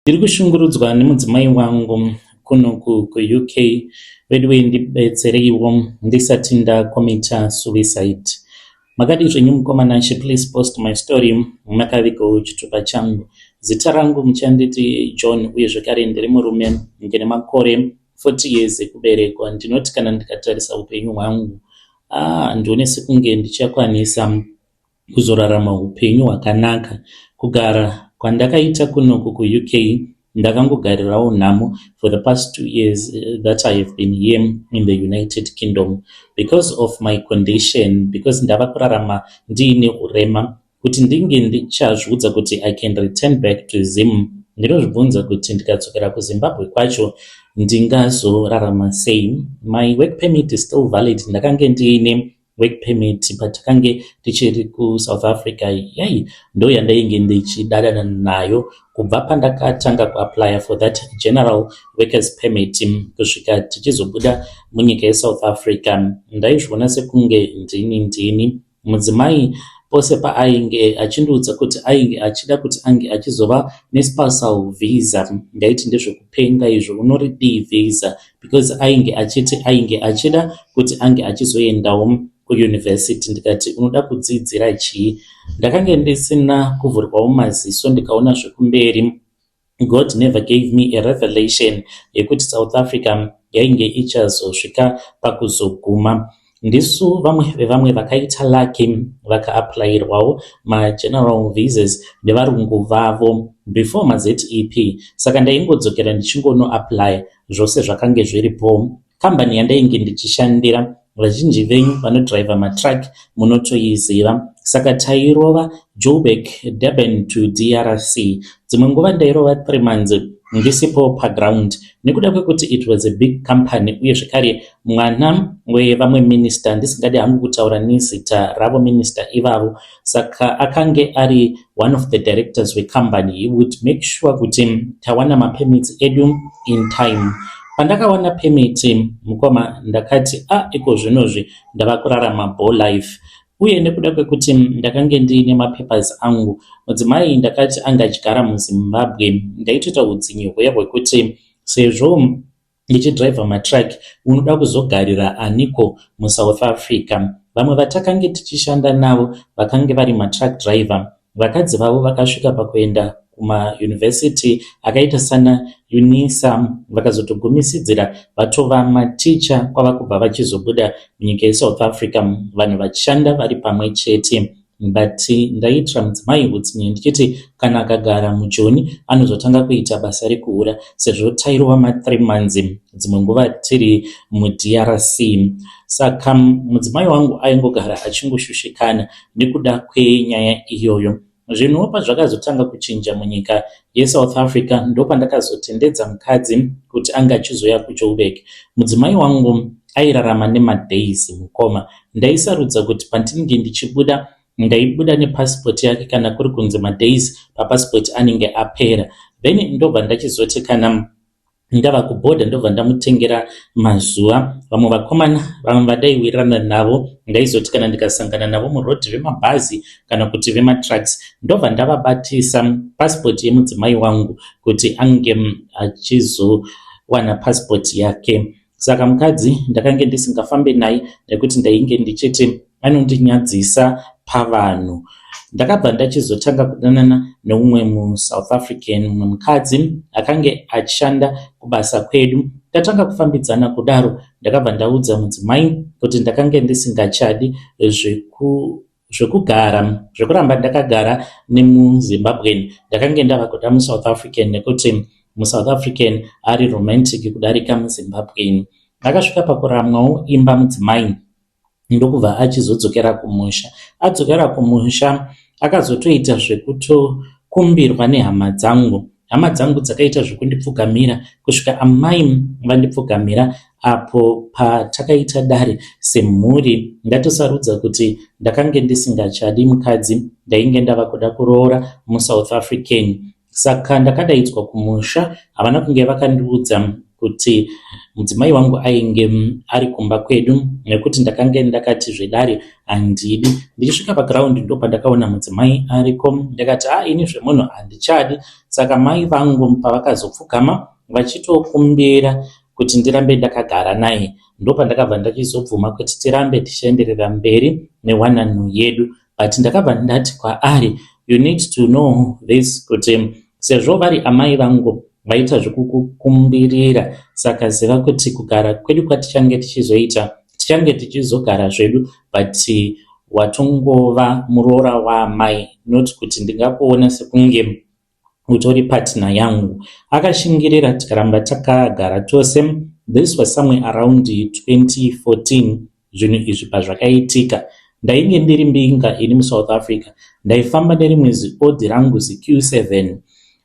Ndiri kushungurudzwa nemudzimai wangu kunoku kuUK. Veduwe ndibetsereiwo ndisati ndakomita suicide. Makadii zvenyu mukoma Nashe please post my story makavigawo chitupa changu. Zita rangu muchanditi John uye zvekare ndiri murume ndine makore 40 years ekuberekwa. Ndinoti kana ndikatarisa upenyu hwangu ah, handione sekunge ndichakwanisa kuzorarama hupenyu hwakanaka. Kugara kwandakaita kunoku kuUK ndakangogarirawo nhamo for the past 2 years that I have been here in the United Kingdom because of my condition, because ndava kurarama ndiine urema. Kuti ndinge ndichazviudza kuti I can return back to Zim, ndinozvibvunza kuti ndikadzokera kuZimbabwe kwacho ndingazorarama sei? My work permit is still valid. Ndakange ndiine work permit patakange tichiri kuSouth Africa. Yai ndo yandainge ndichidadana nayo kubva pandakatanga kuapplya for that general workers permit kusvika tichizobuda munyika yeSouth Africa. Ndaizviona sekunge ndini ndini mudzimai. Pose paainge achindiudza kuti ainge achida kuti ange achizova nespousal visa, ndaiti ndezvekupenga izvo, unoridii visa? Because ainge achiti ainge achida kuti ange achizoendawo kuyunivhesiti. Ndikati, "Unoda kudzidzira chii?" Ndakange ndisina kuvhurwawo maziso ndikaona zvekumberi. God never gave me a revelation yekuti South Africa yainge ichazosvika pakuzoguma. Ndisu vamwe vevamwe vakaita lucky vakaaplayirwawo mageneral visas nevarungu vavo before maZEP. Saka ndaingodzokera ndichingonoaplya, zvose zvakange zviripo. Kambani yandainge ndichishandira, vazhinji venyu vanodhiraivha matruck munotoiziva. Saka tairova Joburg, Durban to DRC. Dzimwe nguva ndairova 3 months ndisipo paground nekuda kwekuti it was a big company, uye zvekare mwana wevamwe minista, ndisingadi hangu kutaura nezita ravo minista ivavo. Saka akange ari one of the directors wecompany. He would make sure kuti tawana mapermits edu in time. Pandakawana permit, mukoma, ndakati, "A ah, iko zvinozvi ndava kurarama bo life." Uye nekuda kwekuti ndakange ndiine mapapers angu, mudzimai ndakati anga achigara muZimbabwe. Ndaitoita utsinye hweya hwekuti sezvo ndichidhiraivha matruck, unoda kuzogarira aniko muSouth Africa? Vamwe vatakange tichishanda navo vakange vari matruck driver, vakadzi vavo vakasvika pakuenda kumayunivhesiti akaita sana UNISA, vakazotogumisidzira vatova maticha, kwava kubva vachizobuda munyika yeSouth Africa, vanhu vachishanda vari pamwe chete. But ndaiitira mudzimai utsinye ndichiti kana akagara muJoni anozotanga kuita basa rekuhura, sezvo tairova ma3 months dzimwe nguva tiri muDRC. Saka mudzimai wangu aingogara achingoshushikana nekuda kwenyaya iyoyo. Zvinhuwo pazvakazotanga kuchinja munyika yeSouth Africa, ndopandakazotendedza mukadzi kuti anga achizoya kuJoburg. Mudzimai wangu airarama nemadays, mukoma. Ndaisarudza kuti pandinenge ndichibuda, ndaibuda nepasipoti yake. Kana kuri kunzi madays papasipoti anenge apera, then ndobva ndachizoti kana ndava kubhodha, ndobva ndamutengera mazuva. Vamwe vakomana, vamwe vandaiwirirana navo, ndaizoti kana ndikasangana navo murodhi, vemabhazi kana kuti vematrucks, ndobva ndavabatisa pasipoti yemudzimai wangu kuti ange achizowana pasipoti yake. Saka mukadzi ndakange ndisingafambi naye nekuti ndainge ndichiti anondinyadzisa pavanhu. Ndakabva ndachizotanga kudanana neumwe muSouth African, mumwe mukadzi akange achishanda kubasa kwedu. Tatanga kufambidzana kudaro, ndakabva ndaudza mudzimai kuti ndakange ndisingachadi zvekugara, zvekuramba ndakagara nemuZimbabwean. Ndakange ndava kuda muSouth African nekuti muSouth African ari romantic kudarika muZimbabwean. Akasvika pakuramwawo imba mudzimai, ndokubva achizodzokera kumusha. Adzokera kumusha, akazotoita zvekutokumbirwa nehama dzangu. Hama dzangu dzakaita zvekundipfugamira kusvika amai vandipfugamira apo patakaita dare semhuri. Ndatosarudza kuti ndakange ndisingachadi mukadzi, ndainge ndava kuda kuroora muSouth African. Saka ndakadaidzwa kumusha. Havana kunge vakandiudza. Kuti mudzimai wangu ainge ari kumba kwedu nekuti ndakange ndakati zvedare handidi. Ndichisvika paground ndopandakaona mudzimai ariko ndikati haa ini zvemunhu handichadi. Saka mai vangu pavakazopfugama vachitokumbira kuti ndirambe ndakagara naye ndopandakabva ndachizobvuma kuti tirambe tichienderera mberi newanano yedu. But ndakabva ndati kwaari you need to know this kuti sezvo vari amai vangu vaita zvekukukumbirira saka ziva kuti kugara kwedu kwatichange tichizoita tichange tichizogara zvedu but watongova muroora waamai not kuti ndingakuona sekunge utori partner yangu. Akashingirira tikaramba takagara tose. This was somewhere around 2014 zvinhu izvi pazvakaitika. Ndainge ndiri mbinga ini muSouth Africa. Ndaifamba nerimwe ziOdi rangu ziQ7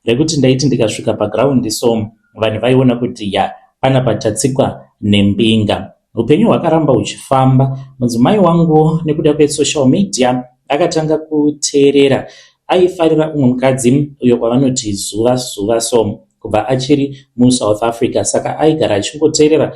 rekuti ndaiti ndikasvika paground so vanhu vaiona kuti ya panapa tatsikwa nembinga. Hupenyu hwakaramba huchifamba. Mudzimai wangu nekuda kwesocial media akatanga kuteerera. Aifarira umwe mukadzi uyo kwavanoti zuva zuva so kubva achiri muSouth Africa saka aigara achingoteerera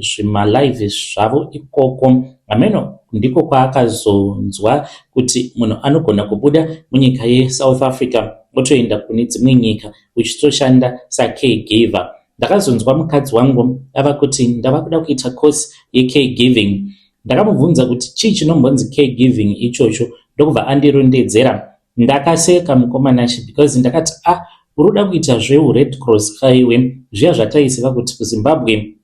zvimalive zvavo ikoko. Hameno ndiko kwaakazonzwa kuti munhu anogona kubuda munyika yeSouth Africa otoenda kune dzimwe nyika uchitoshanda sacaregiver. Ndakazonzwa mukadzi wangu ava kuti ndava kuda kuita course yecaregiving. Ndakamubvunza kuti chii chinombonzi caregiving ichocho ndokubva andirondedzera. Ndakaseka mukoma Nashe because ndakati ah uri kuda kuita zveuRed Cross kaiwe zviya zvataiziva kuti kuZimbabwe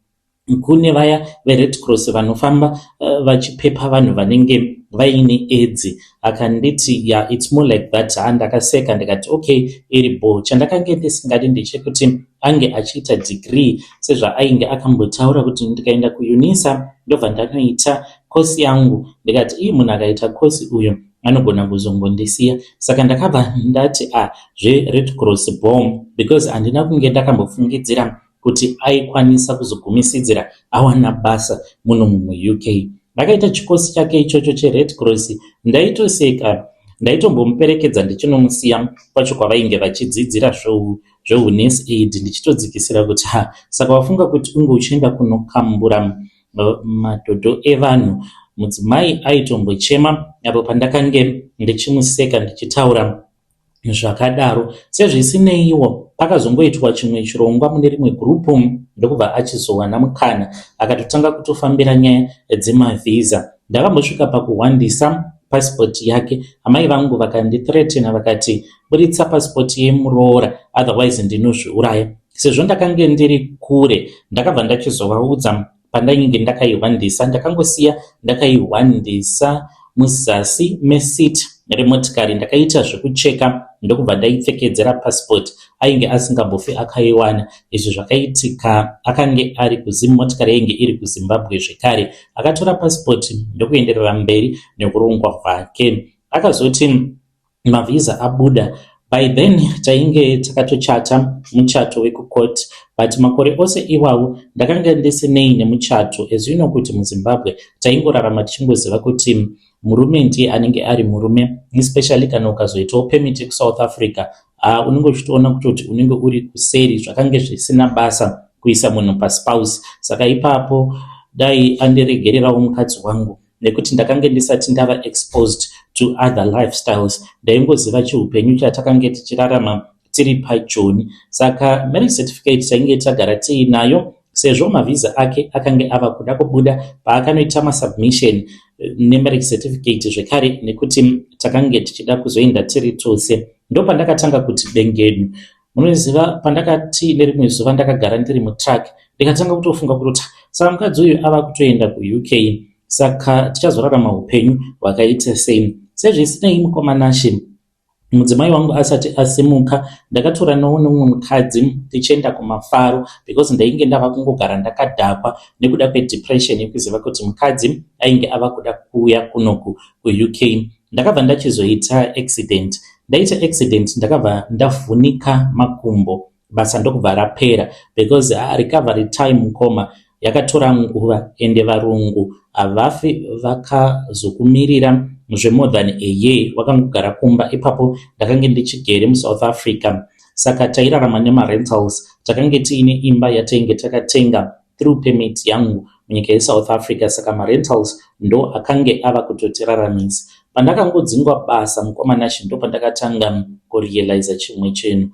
kune vaya veRed Cross vanofamba vachipepa vanhu vanenge vaine AIDS. Akanditi yeah it's more like that. Ha ndakaseka ndikati okay iri bho. Chandakange ndisingadi ndechekuti ange achiita degree sezvaainge akambotaura kuti ndikaenda kuUNISA ndobva ndanoita kosi yangu. Ndikati ii munhu akaita kosi uyu anogona kuzongondisiya. Saka ndakabva ndati ah zveRed Cross bho because handina kunge ndakambofungidzira kuti aikwanisa kuzogumisidzira awana basa muno muUK. Ndakaita chikosi chake ichocho cheRed Cross ndaitoseka ndaitombomuperekedza ndichinomusiya kwacho kwavainge vachidzidzira zveunurse aid ndichitodzikisira kuti ha saka wafunga kuti unge uchienda kunokambura madhodho evanhu. Mudzimai aitombochema apo pandakange ndichimuseka ndichitaura zvakadaro. Sezvisineiwo pakazongoitwa chimwe chirongwa mune rimwe gurupu ndokubva achizowana mukana akatotanga kutofambira nyaya dzemavhisa. Ndakambosvika pakuhwandisa pasipoti yake. Amai vangu vakandithreatena vakati buritsa pasipoti yemuroora otherwise ndinozviuraya. Sezvo ndakange ndiri kure ndakabva ndachizovaudza pandainge ndakaihwandisa. Ndakangosiya ndakaihwandisa muzasi meseat remotikari. Ndakaita zvekucheka ndokubva ndaipfekedzera pasipoti. Ainge asingambofi akaiwana. Izvi zvakaitika akange ari kuZim, motikari yainge iri kuZimbabwe zvekare. Akatora pasipoti ndokuenderera mberi neurongwa hwake. Akazoti mavhisa abuda by then tainge takatochata muchato wekucourt but makore ose iwawo ndakanga ndisinei nemuchato as you know kuti muZimbabwe taingorarama tichingoziva kuti murume ndiye anenge ari murume especially kana ukazoitawo permit yekuSouth Africa unenge uchitoona kutoti unenge uri kuseri. Zvakange zvisina basa kuisa munhu paspouse. Saka ipapo dai andiregererawo mukadzi wangu nekuti ndakange ndisati ndava exposed to other lifestyles. Ndaingoziva chiupenyu chatakange tichirarama tiri pajoni. Saka marriage certificate tainge tagara tiinayo sezvo mavhisa ake akange ava kuda kubuda paakanoita masubmission nemarriage certificate zvekare nekuti takange tichida kuzoenda tiri tose. Ndopandakatanga kuti bengenu. Munoziva pandakati nerimwe zuva ndakagara ndiri mutruck ndikatanga kutofunga kuti saka mukadzi uyu ava kutoenda kuUK saka tichazorarama upenyu hwakaita sei. Sezvisinei mukoma Nashe mudzimai wangu asati asimuka ndakatoranawo nemumwe mukadzi tichienda kumafaro because ndainge ndava kungogara ndakadhakwa nekuda kwedepression yekuziva kuti mukadzi ainge ava kuda kuuya kunoku kuUK. Ndakabva ndachizoita accident. Ndaita accident ndakabva ndavhunika makumbo basa ndokubva rapera because recovery time mukoma yakatora nguva ende varungu havafi vakazokumirira zvemore than a year wakangogara kumba. Ipapo ndakange ndichigere muSouth Africa. Saka tairarama nemarentals. Takange tiine imba yatainge takatenga through permit yangu munyika yeSouth Africa, saka marentals ndo akange ava kutotiraramisa. Pandakangodzingwa basa, mukoma Nashe, ndo pandakatanga kurealiza chimwe chinhu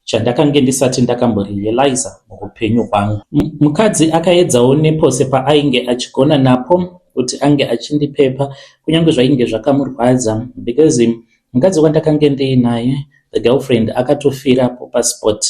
chandakange ndisati ndakamborealiza muupenyu hwangu. Mukadzi akaedzawo nepose paainge achigona napo kuti ange achindipepa, kunyange zvainge zvakamurwadza, because mukadzi wandakange ndiinaye, the girlfriend, akatofirapo paspot.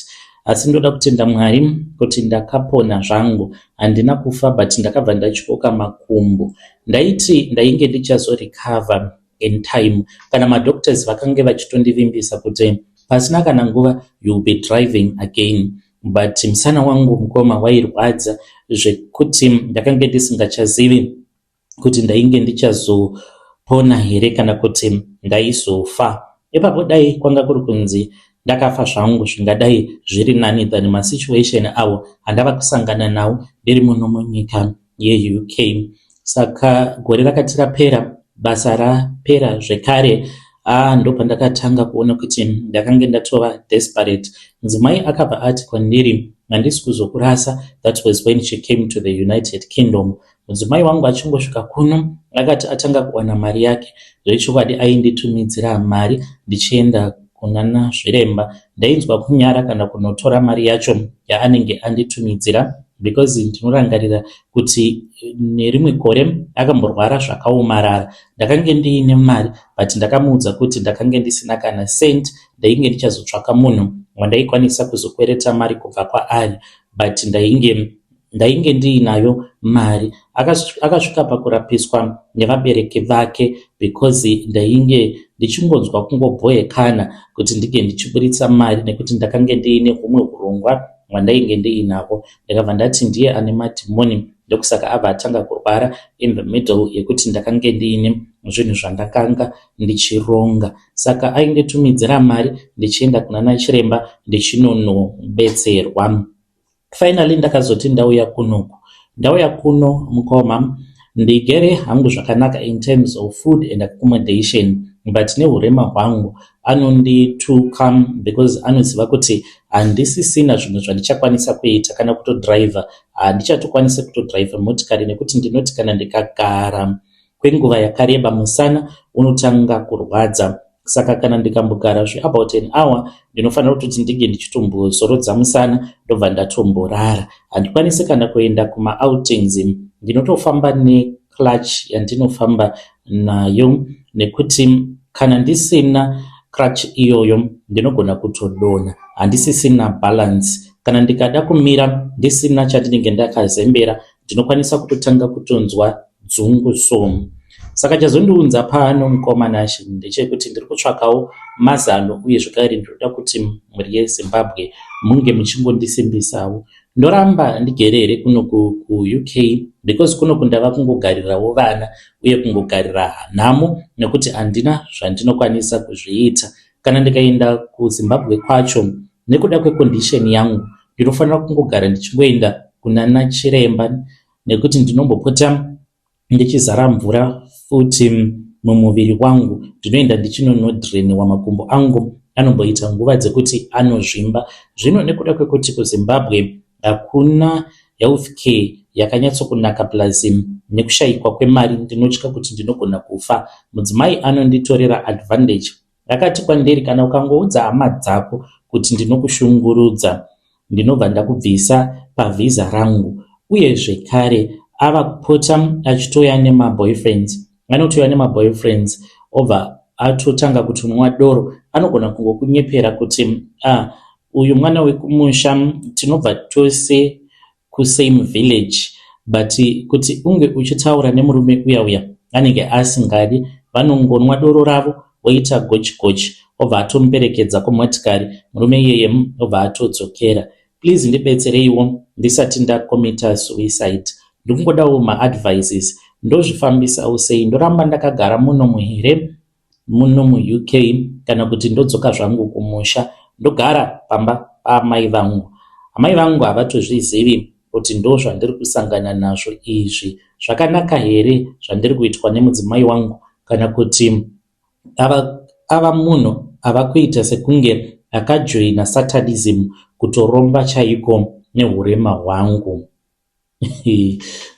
Asi ndoda kutenda Mwari kuti ndakapona zvangu, handina kufa, but ndakabva ndatyoka makumbo. Ndaiti ndainge ndichazorecover in time. Kana madoctors vakange vachitondivimbisa kuti pasina kana nguva you will be driving again, but musana wangu, mukoma, wairwadza zvekuti ndakange ndisingachazivi kuti ndainge ndichazopona here kana kuti ndaizofa. Ipapo dai kwanga kuri kunzi ndakafa zvangu, zvingadai zviri nani than masituation avo andava kusangana nawo ndiri muno munyika yeUK. Saka gore rakati rapera, basa rapera zvekare, ndo pandakatanga kuona kuti ndakange ndatova desperate. Mudzimai akabva ati kwandiri, "Handisi kuzokurasa." That was when she came to the United Kingdom. Mudzimai wangu achingosvika kuno, akati atanga kuwana mari yake, zvechokwadi ainditumidzira mari ndichienda kunana zviremba. Ndainzwa kunyara kana kunotora mari yacho yaanenge anditumidzira, because ndinorangarira kuti nerimwe gore akamborwara zvakaomarara. Ndakange ndiine mari, but ndakamuudza kuti ndakange ndisina kana cent, ndainge ndichazotsvaka munhu wandaikwanisa kuzokwereta mari kubva kwaari, but ndainge ndiinayo mari. Akasvika pakurapiswa nevabereki vake because ndainge ndichingonzwa kungobhoekana kuti ndinge ndichiburitsa mari, nekuti ndakange ndiine humwe urongwa hwandainge ndiinahwo. Ndakabva ndati ndiye ane madhimoni, ndokusaka abva atanga kurwara in the middle yekuti ndakange ndiine zvinhu zvandakanga ndichironga. Saka ainditumidzira mari ndichienda kunana chiremba ndichinonobetserwa. Finally ndakazoti ndauya kunoku. Ndauya kuno, mukoma, ndigere hangu zvakanaka in terms of food and accommodation, but neurema hwangu anondituka because anoziva kuti handisisina zvinhu zvandichakwanisa kuita. Kana kutodhiraivha handichatokwanisi kutodhiraivha motikari, nekuti ndinoti kana ndikagara kwenguva yakareba musana unotanga kurwadza. Saka kana ndikambogara zveabout an hour, ndinofanira kutoti ndinge ndichitombozorodza musana, ndobva ndatomborara. Handikwanisi kana kuenda kumaoutings, ndinotofamba necrutch yandinofamba nayo, nekuti kana ndisina crutch iyoyo ndinogona kutodonha, handisisina balance. Kana ndikada kumira ndisina chandinenge ndakazembera, ndinokwanisa kutotanga kutonzwa dzungu. So saka chazondiunza pano, mukoma Nashe, ndechekuti ndiri kutsvakawo mazano, uye zvekare ndinoda kuti mhuri yeZimbabwe munge muchingondisimbisawo. Ndoramba ndigere here kuno kuUK? Because kunoku ndava kungogarirawo vana uye kungogarira nhamo, nekuti handina zvandinokwanisa kuzviita. Kana ndikaenda kuZimbabwe kwacho, nekuda kwecondition yangu, ndinofanira kungogara ndichingoenda kunana chiremba, nekuti ndinombopota ndichizara mvura futi mumuviri wangu. Ndinoenda ndichinonodreniwa, makumbo angu anomboita nguva dzekuti anozvimba. Zvino nekuda kwekuti kuZimbabwe hakuna health care yakanyatsokunaka, plus nekushayikwa kwemari, ndinotya kuti ndinogona kufa. Mudzimai anonditorera advantage. Akati kwandiri, "Kana ukangoudza hama dzako kuti ndinokushungurudza, ndinobva ndakubvisa pavhisa rangu." Uye zvekare ava kupota achitouya nemaboyfriends. Anotouya nemaboyfriends, obva atotanga kutonwa doro. Anogona kungokunyepera kuti, "Ah, uyu mwana wekumusha, tinobva tose kusame village," but kuti unge uchitaura nemurume uya uya anenge asingadi. Vanongonwa doro ravo, voita gochi gochi, obva atomuperekedza kumotikari, murume iyeye obva atodzokera. Please ndibetsereiwo ndisati ndakomita suicide. Ndikungodawo maadvices. Ndozvifambisawo sei? Ndoramba ndakagara munomu here, muno muUK, kana kuti ndodzoka zvangu kumusha, ndogara pamba paamai vangu? Amai vangu havatozvizivi kuti ndo zvandiri kusangana nazvo izvi. Zvakanaka here zvandiri kuitwa nemudzimai wangu, kana kuti ava munhu ava kuita sekunge Akajoina satanism kutoromba chaiko nehurema hwangu.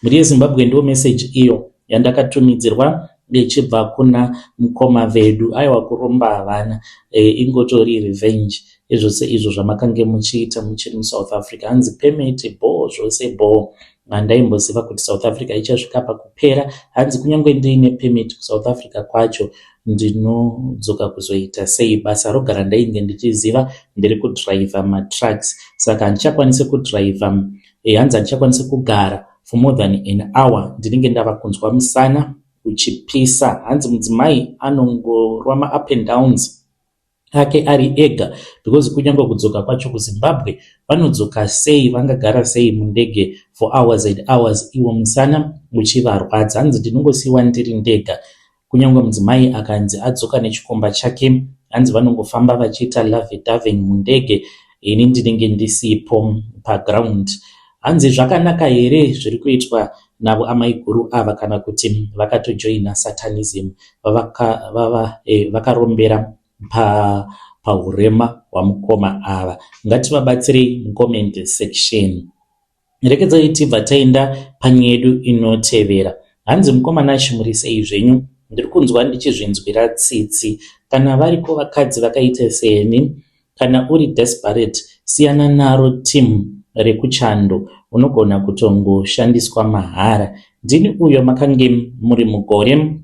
Mhuri yeZimbabwe ndiyo message iyo yandakatumidzirwa ichibva kuna mukoma vedu. Aiwa kuromba havana e, ingotori revenge yezvose izvo zvamakange muchiita muchiri muSouth Africa. Hanzi permit bho zvose bho. Handaimboziva kuti South Africa ichasvika pakupera. Hanzi kunyange ndiine permit kuSouth Africa kwacho ndinodzoka kuzoita sei basa rogara ndainge ndichiziva ndiri kudhiraivha matrucks saka handichakwanisi kudhiraivha eh, hanzi handichakwanisi kugara for more than an hour ndinenge ndava kunzwa musana uchipisa hanzi mudzimai anongorwa maup and downs ake ari ega because kunyange kudzoka kwacho kuZimbabwe vanodzoka sei vangagara sei mundege for hours and hours iwo musana uchivarwadza hanzi ndinongosiyiwa ndiri ndega kunyange mudzimai akanzi adzoka nechikomba chake hanzi vanongofamba vachiita love doving mundege ini ndinenge ndisipo paground hanzi zvakanaka here zviri kuitwa navo amaiguru ava kana kuti vakatojoina satanism vakarombera eh, pahurema hwamukoma ava ngativabatsirei mucomment section Rekedzai tibva taenda panyaya yedu inotevera. Hanzi mukoma Nash muri sei zvenyu? Ndiri kunzwa ndichizvinzwira tsitsi. Kana variko vakadzi vakaita seni, kana uri desperate siyana naro team rekuchando unogona kutongoshandiswa mahara. Ndini uyo makange muri mugore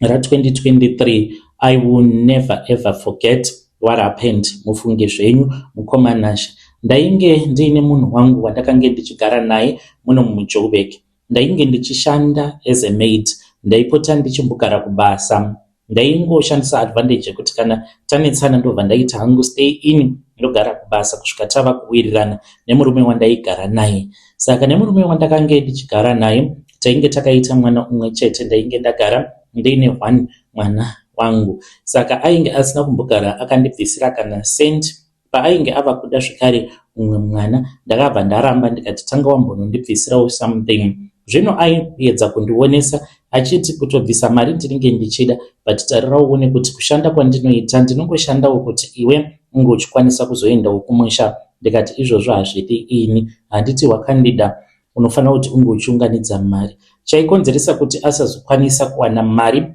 ra2023 I will never ever forget what happened mufunge zvenyu mukoma Nashe. Ndainge ndiine munhu wangu wandakange ndichigara naye muno muJoburg. Ndainge ndichishanda as a maid. Ndaipota ndichimbogara kubasa. Ndaingoshandisa advantage yekuti kana tanetsana ndobva ndaita hangu stay in ndogara kubasa kusvika tava kuwirirana nemurume wandaigara naye. Saka nemurume wandakange ndichigara naye tainge takaita mwana umwe chete ndainge ndagara ndiine one mwana wangu. Saka ainge asina kumbogara akandibvisira kana cent. Paainge ava kuda zvekare umwe mwana ndakabva ndaramba ndikati tanga wambonondibvisirawo something. Zvino aiedza kundionesa achiti kutobvisa mari ndinenge ndichida but tarira uone kuti kushanda kwandinoita ndinongoshandawo kuti iwe unge uchikwanisa kuzoendawo kumusha. Ndikati izvozvo hazvidi ini handiti wakandida unofanira kuti unge uchiunganidza mari. Chaikonzeresa kuti asazokwanisa kuwana mari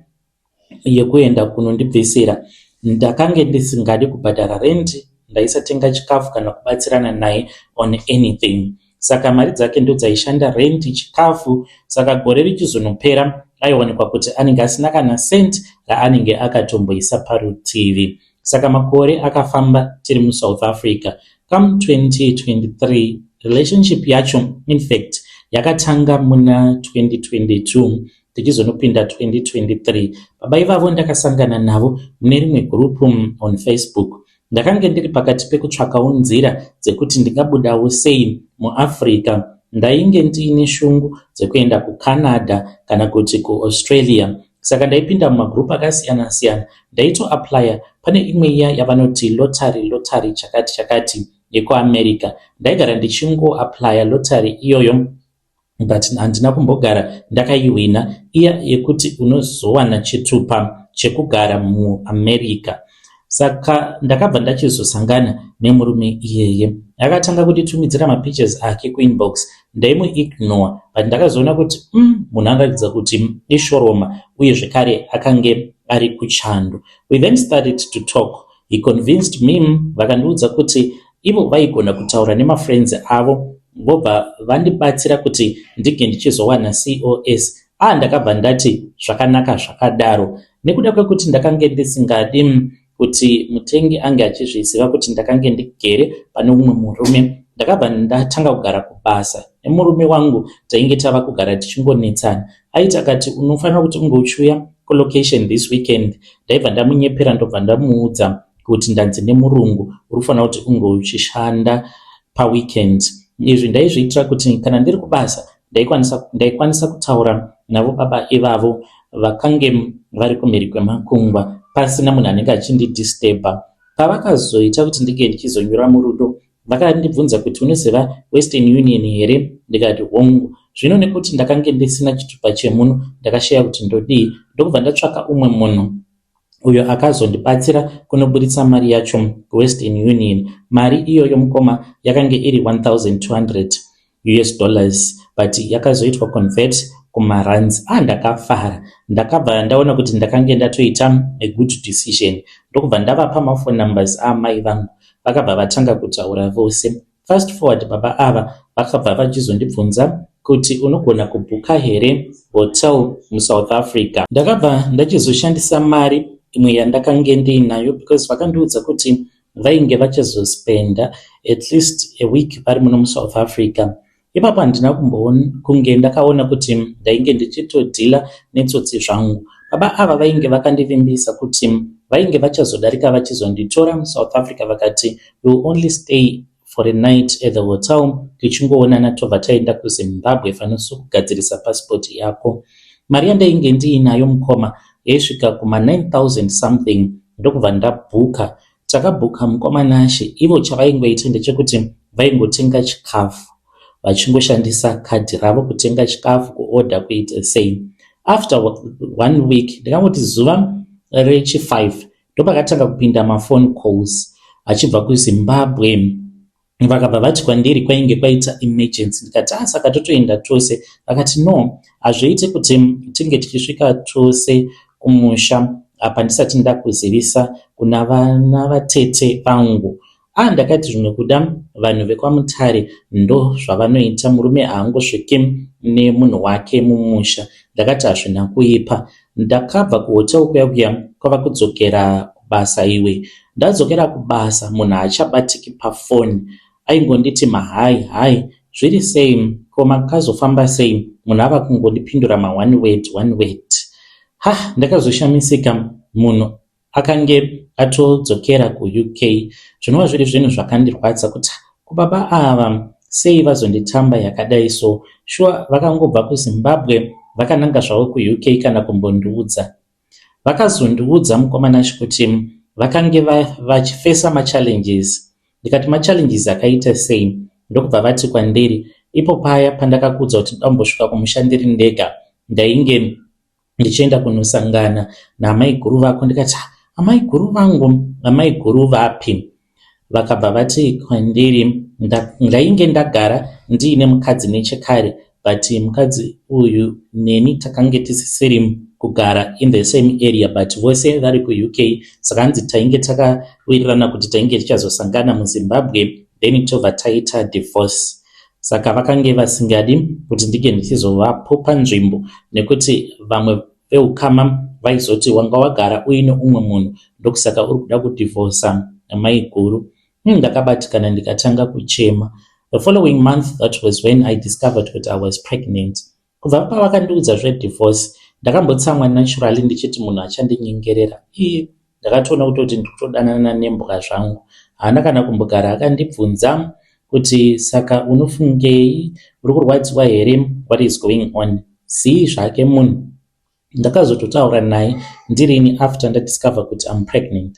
yekuenda kunondibvisira ndakange ndisingadi kubhadhara rent ndaisatenga chikafu kana kubatsirana naye on anything saka mari dzake ndodzaishanda rent chikafu saka gore richizonopera aiwanikwa kuti anenge asina kana cent raanenge akatomboisa parutivi saka makore akafamba tiri muSouth Africa come 2023 relationship yacho in fact yakatanga muna 2022 tichizonopinda 2023 baba ivavo ndakasangana navo mune rimwe group on Facebook ndakange ndiri pakati pekutsvakawo nzira dzekuti ndingabudawo sei muAfrica ndainge ndiine shungu dzekuenda kuCanada kana kuti kuAustralia saka ndaipinda mumagroup akasiyana siyana ndaitoaplya pane imwe iya yavanoti lottery lottery chakati chakati yekuAmerica ndaigara ndichingoaplya lottery iyoyo but handina kumbogara ndakaihwina iya yekuti unozowana chitupa chekugara muAmerica saka ndakabva ndachizosangana nemurume iyeye akatanga kunditumidzira mapictures ake kuinbox ndaimuignore but ndakazoona kuti munhu anoratidza kuti ishoroma uye zvekare akange ari kuchando we then started to talk he convinced me vakandiudza kuti ivo vaigona kutaura nemafriends avo vobva vandibatsira kuti ndinge ndichizowana COS a ndakabva ndati zvakanaka zvakadaro nekuda kwekuti ndakange ndisingadi kuti mutengi ange achizviziva kuti ndakange ndigere pane umwe murume ndakabva ndatanga kugara kubasa nemurume wangu tainge tava kugara tichingonetsana aiti akati unofanira kuti unge uchiuya kulocation this weekend ndaibva ndamunyepera ndobva ndamuudza kuti ndanzi nemurungu uri kufanira kuti unge uchishanda paweekend izvi ndaizviitira kuti kana ndiri kubasa ndaikwanisa kutaura navo baba ivavo vakange vari kumhiri kwemakungwa pasina munhu anenge achindidisturba pavakazoita kuti ndinge ndichizonyura murudo vakandibvunza kuti unoziva Western Union here ndikati hongu zvino nekuti ndakange ndisina chitupa chemuno ndakashaya kuti ndodii ndokubva ndatsvaka umwe munhu uyo akazondibatsira kunoburitsa mari yacho kuWestern Union. Mari iyoyo mukoma yakange iri 1200 US dollars but yakazoitwa convert kumarands. Ah, ndakafara. Ndakabva ndaona kuti ndakange ndatoita a good decision. Ndokubva ndavapa maphone numbers aamai vangu. Vakabva vatanga kutaura vose. Fast forward baba ava vakabva vachizondibvunza kuti unogona kubhuka here hotel muSouth Africa. Ndakabva ndachizoshandisa mari imwe yandakange ndiinayo because vakandiudza kuti vainge vachazospenda at least a week vari muno muSouth Africa. Ipapo handina kunge ndakaona kuti ndainge ndichitodhila netsotsi zvangu. Baba ava vainge vakandivimbisa kuti vainge vachazodarika vachizonditora muSouth Africa vakati we will only stay for a night at the hotel tichingoonana tobva taenda kuZimbabwe fanise kugadzirisa pasipoti yako. Mari yandainge ndiinayo mukoma yaisvika kuma 9000 something ndokubva ndabhuka. Takabhuka mukoma Nashe ivo chavaingoita ndechekuti vaingotenga chikafu vachingoshandisa kadhi ravo kutenga chikafu kuodha kuita sei. After one week ndakangoti zuva rechi5 ndopakatanga kupinda maphone calls achibva kuZimbabwe. Vakabva vati kwandiri kwainge kwaita emergency ndikati ah saka totoenda tose. Vakati no hazviiti kuti tinge tichisvika tose kumusha apa ndisati ndakuzivisa kuna vana vatete vangu. Ah ndakati zvimwe kuda vanhu vekwaMutare ndo zvavanoita murume haangosviki nemunhu wake mumusha. Ndakati hazvina kuipa. Ndakabva kuhotel kuya kuya kwava kudzokera kubasa iwe. Ndadzokera kubasa munhu haachabatiki pafoni. Aingonditi mahi hi zviri sei ko makazofamba sei munhu ava kungondipindura maone word one word. Ha ndakazoshamisika munhu akange atodzokera kuUK zvinova zviri zvinhu zvakandirwadza kuti kubaba ava sei vazonditamba yakadai so shuwa vakangobva kuZimbabwe vakananga zvavo kuUK kana kumbondiudza. Vakazondiudza mukoma Nashe kuti vakange vachifesa machallenges ndikati machallenges akaita sei ndokubva vati kwandiri ipo paya pandakakuudza kuti ndambosvika kumusha ndiri ndega ndainge ndichienda kunosangana naamaiguru vako ndikati amaiguru vangu amaiguru vapi vakabva vati kwandiri ndainge ndagara ndiine mukadzi nechekare but mukadzi uyu neni takange tisisiri kugara in the same area but vose vari kuUK saka hanzi tainge takawirirana kuti tainge tichazosangana muZimbabwe then tobva taita divorce saka vakange vasingadi kuti ndinge ndichizovapo panzvimbo nekuti vamwe veukama vaizoti wanga wagara uine umwe munhu ndokusaka uri kuda kudhivhosa maiguru. Ndakabatikana ndikatanga kuchema. The following month that was when I discovered that I was pregnant. Kubva pavakandiudza zvedivorce ndakambotsamwa naturally ndichiti munhu achandinyengerera. Iye ndakatoona kutoti ndiri kutodanana nembwa zvangu. Haana kana kumbogara akandibvunza kuti saka unofungei uri kurwadziwa here what is going on. Zii zvake munhu. Ndakazototaura naye ndirini after ndadiscover kuti I'm pregnant.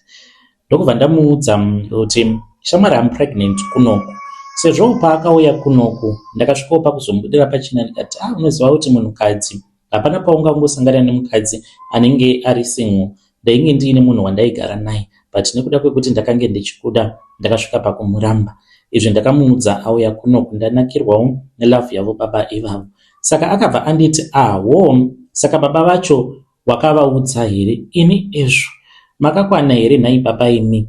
Ndokubva ndamuudza kuti shamwari I'm pregnant kunoku. Sezvo paakauya kunoku ndakasvikawo pakuzomubudira pachena ndikati ah unoziva kuti munhukadzi hapana paungangosangana nemukadzi anenge ari single. Ndainge ndiine munhu wandaigara naye but nekuda kwekuti ndakange ndichikuda ndakasvika pakumuramba. Izvi ndakamuudza auya kunoku ndanakirwawo nelove yavo baba ivavo. Saka akabva anditi aho saka baba vacho wakavaudza here ini ezvo makakwana here nhai baba imi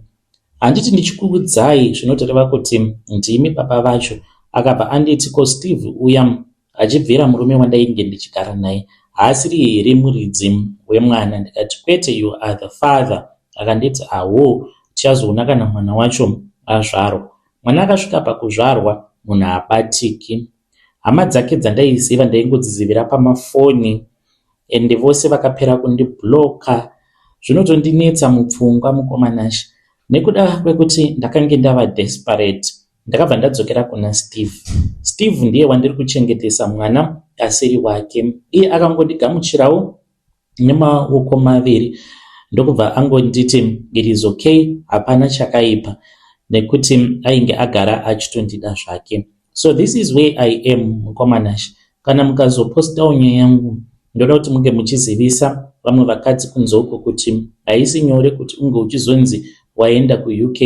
handiti ndichikuudzai zvinotoreva kuti ndimi baba vacho akabva anditi ko Steve uya achibvira murume wandainge ndichigara naye haasiri here muridzi wemwana ndikati kwete you are the father akanditi aho tichazoona kana mwana wacho azvarwa mwana akasvika pakuzvarwa munhu haabatiki hama dzake dzandaiziva ndaingodzizivira pamafoni ende vose vakapera kundibhuloka zvinotondinetsa mupfungwa mukoma Nashe nekuda kwekuti ndakange ndava desperate ndakabva ndadzokera kuna Steve. Steve ndiye wandiri kuchengetesa mwana asiri wake iye akangondigamuchirawo nemaoko maviri ndokubva angonditi it is okay hapana chakaipa nekuti ainge agara achitondida zvake so this is where I am mukoma Nashe kana mukazopostawo nyaya yangu Ndoda kuti munge muchizivisa vamwe vakadzi kunze uko kuti haisi nyore kuti unge uchizonzi waenda kuUK,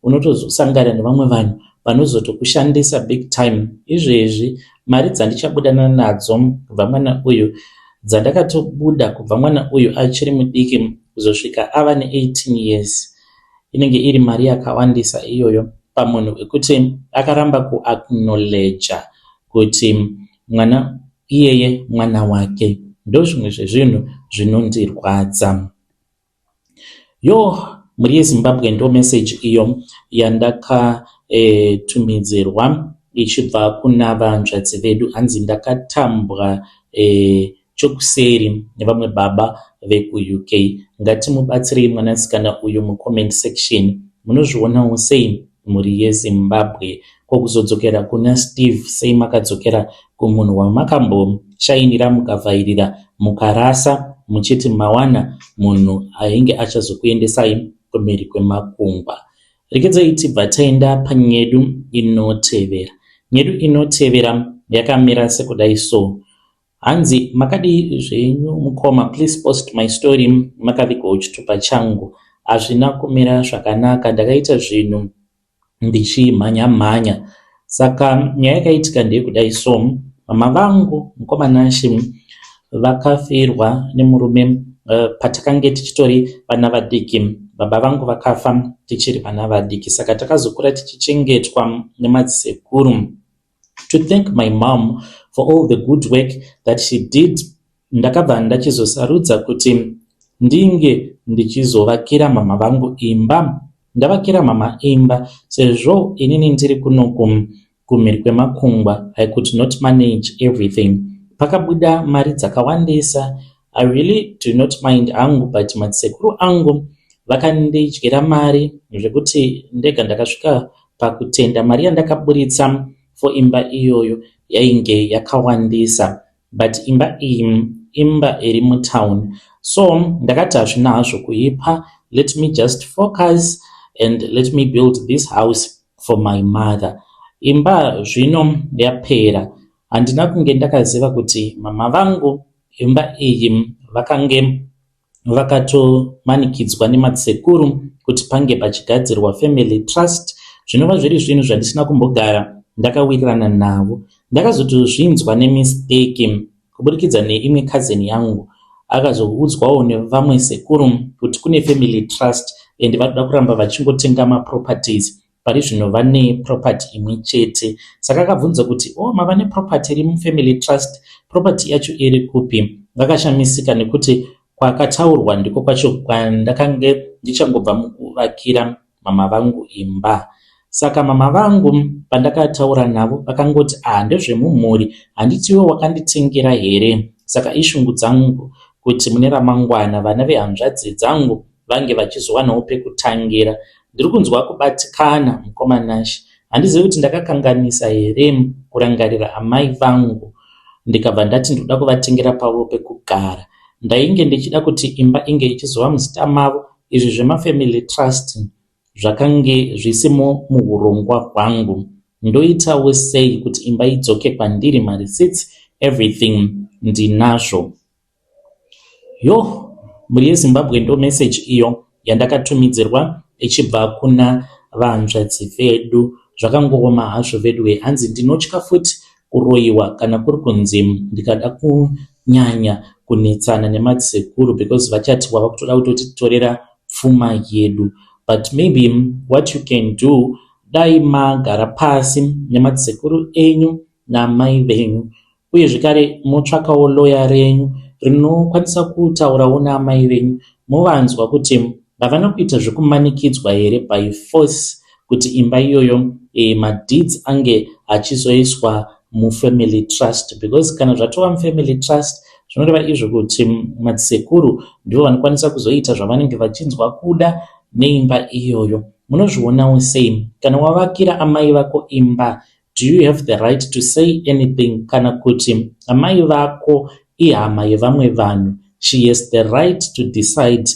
unotozosangana nevamwe vanhu vanozotokushandisa big time. Izvezvi mari dzandichabudana nadzo kubva mwana uyu, dzandakatobuda kubva mwana uyu achiri mudiki kuzosvika ava ne18 years, inenge iri mari yakawandisa iyoyo pamunhu wekuti akaramba kuacknowledger kuti mwana iyeye mwana wake. Ndozvimwe zvezvinhu zvinondirwadza. Yo, mhuri yeZimbabwe, ndo message iyo yandakatumidzirwa ichibva kuna vanzvadzi vedu. Hanzi ndakatambwa chokuseri nevamwe baba vekuUK. Ngatimubatsirei mwanasikana uyu mucomment section. Munozvionawo sei, mhuri yeZimbabwe? Ko kuzodzokera kuna Steve sei? Makadzokera kumunhu wamakamboshainira, mukavhairira, mukarasa, muchiti mawana munhu ainge achazokuendesai kumhiri kwemakungwa. Rekedzai tibva taenda panyedu inotevera. Nyedu inotevera yakamira sekudai so. Hanzi, "Makadii zvenyu mukoma? Please post my story. Makavigwawo chitupa changu. Hazvina kumira zvakanaka, ndakaita zvinhu ndichimhanya mhanya." Saka nyaya yakaitika ndeyekudai so. Mama vangu, mukoma Nashe, vakafirwa nemurume patakange tichitori vana vadiki. Baba vangu vakafa tichiri vana vadiki, saka takazokura tichichengetwa nemadzisekuru. To thank my mom for all the good work that she did, ndakabva ndachizosarudza kuti ndinge ndichizovakira mama vangu imba. Ndavakira mama imba, sezvo inini ndiri kunoku kumhiri kwemakungwa, I could not manage everything. Pakabuda mari dzakawandisa. I really do not mind hangu, but madzisekuru angu vakandidyira mari zvekuti ndega ndakasvika pakutenda. Mari yandakaburitsa for imba iyoyo yainge yakawandisa, but imba iyi imba iri mutown, so ndakati hazvina hazvo kuipa, let me just focus and let me build this house for my mother. Imba zvino yapera. Handina kunge ndakaziva kuti mama vangu imba iyi vakange vakatomanikidzwa nemadzisekuru kuti pange pachigadzirwa family trust, zvinova zviri zvinhu zvandisina kumbogara ndakawirirana navo. Ndakazotozvinzwa nemistake kuburikidza neimwe cousin yangu. Akazoudzwawo nevamwe sekuru kuti kune family trust and vanoda kuramba vachingotenga maproperties. Pari zvino vane property imwe chete. Saka akabvunza kuti, "O oh, mava neproperty iri mufamily trust? Property yacho iri kupi?" Vakashamisika nekuti kwakataurwa ndiko kwacho kwandakange ndichangobva mukuvakira mama vangu imba. Saka mama vangu pandakataura navo vakangoti, "Ah, ndezvemumhuri, handitiwo wakanditengera here? Saka ishungu dzangu kuti mune ramangwana vana vehanzvadzi dzangu vange vachizowanawo pekutangira." Ndiri kunzwa kubatikana, mukoma Nashe. Handizivi kuti ndakakanganisa here kurangarira amai vangu ndikabva ndati ndoda kuvatengera pavo pekugara. Ndainge ndichida kuti imba inge ichizova muzita mavo. Izvi zvemafamily trust zvakange zvisimo muurongwa hwangu. Ndoitawo sei kuti imba idzoke kwandiri? Mareceipts, everything ndinazvo. Yo, mhuri yeZimbabwe, ndo message iyo yandakatumidzirwa ichibva kuna vanzvadzi vedu. Zvakangooma hazvo vedu. Hanzi ndinotya futi kuroyiwa kana kuri kunzi ndikada kunyanya kunetsana nemadzisekuru, because vachati wava kutoda kutotitorera pfuma yedu. But maybe what you can do, dai magara pasi nemadzisekuru enyu namai venyu, uye zvekare motsvakawo loya renyu rinokwanisa kutaurawo naamai venyu, movanzwa kuti havana kuita zvekumanikidzwa here by force kuti imba iyoyo madeeds ange achizoiswa mufamily trust. Because kana zvatova mufamily trust, zvinoreva izvo kuti madzisekuru ndivo vanokwanisa kuzoita zvavanenge vachinzwa kuda neimba iyoyo. Munozvionawo sei? Kana wavakira amai vako imba, do you have the right to say anything, kana kuti amai vako ihama yevamwe vanhu, she has the right to decide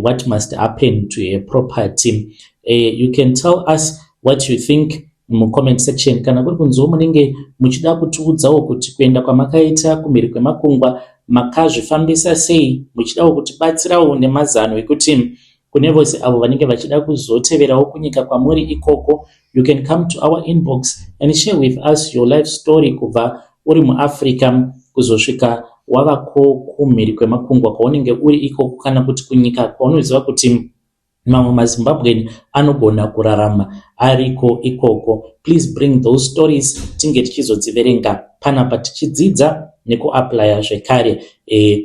what must happen to her property? You can tell us what you think. Mucomment section, kana kuri kunziwo munenge muchida kutiudzawo kuti kuenda kwamakaita kumhiri kwemakungwa makazvifambisa sei, muchidawo kutibatsirawo nemazano ekuti kune vose avo vanenge vachida kuzoteverawo kunyika kwamuri ikoko, you can come to our inbox and share with us your life story, kubva uri muAfrica kuzosvika wavako kumhiri kwemakungwa kwaunenge uri ikoko, kana kuti kunyika kwaunoziva kuti mamwe maZimbabwean anogona kurarama ariko ikoko. Please bring those stories, tinge tichizodziverenga panapa, tichidzidza nekuapplya zvekare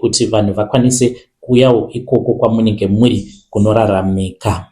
kuti vanhu vakwanise kuuyawo ikoko kwamunenge muri kunoraramika.